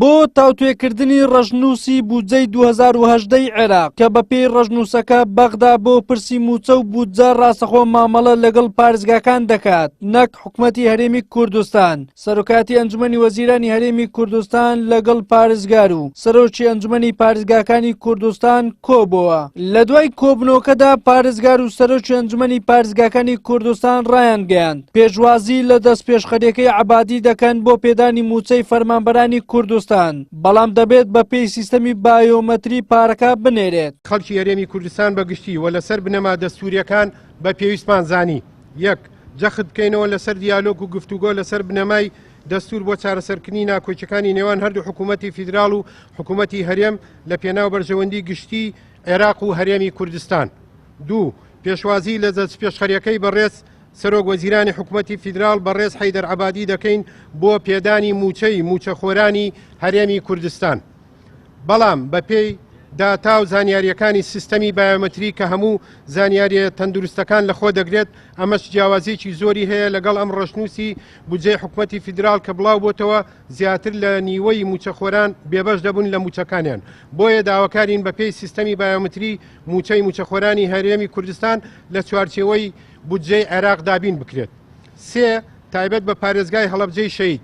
بۆ تاوتوێکردنی ڕەشنووسی بودجەی 2018 ی عێراق کە بەپێی ڕەشنووسەکە بەغدا بۆ پرسی مووچە و بودجە ڕاستەخۆ مامەڵە لەگەڵ پارێزگاکان دەکات نەک حکومەتی هەرێمی کوردستان. سەرۆکایەتی ئەنجومەنی وەزیرانی هەرێمی کوردستان لەگەڵ پارێزگار و سەرۆکی ئەنجومەنی پارێزگاکانی کوردستان کۆبۆوە. لە دوای کۆبنەوەکەدا پارێزگار و سەرۆکی ئەنجومەنی پارێزگاکانی کوردستان ڕایانگەیاند، پێشوازی لە دەستپێشخەریەکەی عەبادی دەکەن بۆ پێدانی مووچەی فەرمانبەرانی کوردستان، بەڵام دەبێت بەپێی سیستەمی بایۆمەتری پارەکە بنێرێت. خەڵکی هەرێمی کوردستان بە گشتی و لەسەر بنەما دەستوورییەکان بە پێویستمان زانی، یەک. جەخت بکەینەوە لەسەر دیالۆگ و گفتوگۆ لەسەر بنەمای دەستوور بۆ چارەسەرکردنی ناکۆکیەکانی نێوان هەردوو حکوومەتی فیدراڵ و حکوومەتی هەرێم لە پێناو بەرژەوەندی گشتی عێراق و هەرێمی کوردستان. دوو. پێشوازی لە دەستپێشخەریەکەی بەڕێز سەرۆک وەزیرانی حکوومەتی فیدراڵ بەڕێز حەیدەر عەبادی دەکەین بۆ پێدانی مووچەی مووچەخۆرانی هەرێمی کوردستان. بەڵام بەپێی داتا و زانیارییەکانی سیستەمی بایۆمەتری کە هەموو زانیارییە تەندروستەکان لەخۆ دەگرێت، ئەمەش جیاوازییەکی زۆری هەیە لەگەڵ ئەم ڕەشنووسی بودجەی حکومەتی فیدراڵ کە بڵاوبۆتەوە زیاتر لە نیوەی مووچەخۆران بێبەش دەبوون لە مووچەکانیان، بۆیە داواکارین بەپێی سیستەمی بایۆمەتری مووچەی مووچەخۆرانی هەرێمی کوردستان لە چوارچێوەی بودجەی عێراق دابین بکرێت. سێ، تایبەت بە پارێزگای هەڵەبجەی شەهید.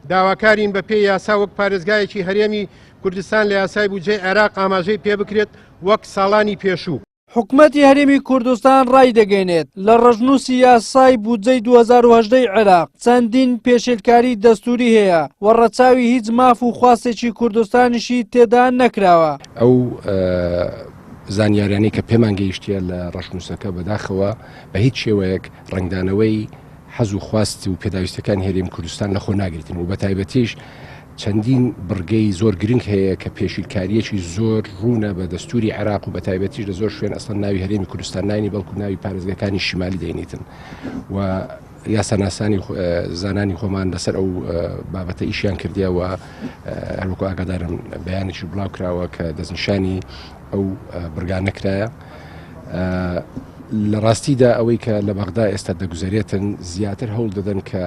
داواکارین بە پێی یاسا وەک پارێزگایەکی هەرێمی کوردستان لە یاسای بودجەی عێراق ئاماژەی پێبکرێت وەک ساڵانی پێشوو. حکومەتی هەرێمی کوردستان ڕایدەگەینێت، لە ڕەشنووسی یاسای بودجەی 2018 ی عێراق چەندین پێشێلکاری دەستووری هەیە و ڕەچاوی هیچ ماف و خواستێکی کوردستانیشی تێدا نەکراوە. ئەو زانیاریانەی کە پێمان گەیشتیە لە ڕەشنووسەکە بەداخەوە بە هیچ شێوەیەک ڕەنگدانەوەی حەز و خواست و پێداویستەکانی هەرێمی کوردستان لەخۆ ناگریتن و بەتایبەتیش چەندین بڕگەی زۆر گرنگ هەیە کە پێشیلکاریەکی زۆر ڕوونە بە دەستوری عێراق و بەتایبەتیش لە زۆر شوێن ئەسڵەن ناوی هەرێمی کوردستان ناینی بەڵکو ناوی پارێزگەکانی شیمالی دەینیتن و یاساناسانی زانانی خۆمان لەسەر ئەو بابەتە ئیشیان کردیە و هەروەکو ئاگادارم بەیانێکی بڵاو کراوە کە دەستنیشانی ئەو بڕگانە کرایە. لە ڕاستیدا ئەوەی کە لە بەغدا ئێستا دەگوزەرێتن زیاتر هەوڵ دەدەن کە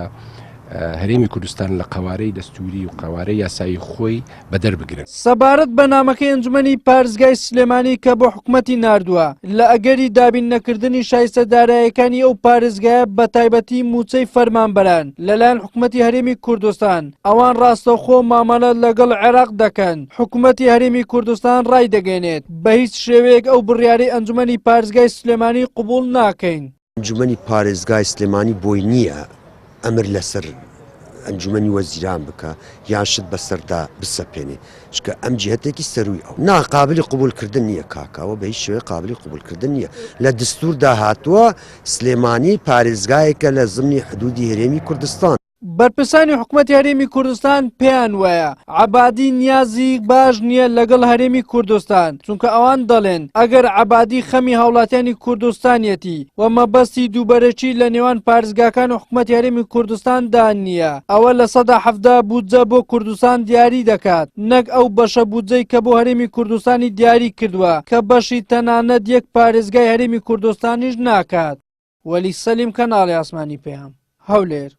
هەرێمی کوردستان لە قەوارەی دەستوری و قەوارەی یاسایی خۆی بەدەر بگرن. سەبارەت بە نامەکەی ئەنجومەنی پارێزگای سلێمانی کە بۆ حکومەتی ناردووە لە ئەگەری دابین نەکردنی شایستە دارایەکانی ئەو پارێزگایە بەتایبەتی مووچەی فەرمانبەران لەلایەن حکومەتی هەرێمی کوردستان ئەوان ڕاستەوخۆ مامەڵە لەگەڵ عێراق دەکەن حکومەتی هەرێمی کوردستان ڕایدەگەیەنێت بەهیچ شێوەیەک ئەو بڕیارەی ئەنجومەنی پارێزگای سلێمانی قبوڵ ناکەین. ئەنجومەنی پارێزگای سلێمانی بۆی نییە ئەمر لەسەر ئەنجومەنی وەزیران بکا یان شت بەسەردا بسەپێنێ چونکە ئەم جیهەتێکی سەرووی ئەو نا قابلی قبوڵکردن نییە کاکە ئەوە بە هیچ شێوەیەک قابلی قبوڵکردن نییە لە دستوردا هاتووە سلێمانی پارێزگایەکە لە زمنی حدودی هەرێمی کوردستان. بەرپرسانی حکومەتی هەرێمی کوردستان پێیان وایە عەبادی نیازی باش نییە لەگەڵ هەرێمی کوردستان، چونکە ئەوان دەڵێن ئەگەر عەبادی خەمی هاوڵاتیانی کوردستانیەتی و مەبەستی دووبەرەکی لە نێوان پارێزگاکان و حکومەتی هەرێمی کوردستاندا نییە ئەوە 70% بودجە بۆ کوردستان دیاری دەکات نەک ئەو بەشە بودجەی کە بۆ هەرێمی کوردستانی دیاری کردووە کە بەشی تەنانەت یەک پارێزگای هەرێمی کوردستانیش ناکات. وەلی سەلیم کەناڵی ئاسمانی پەیام، هەولێر.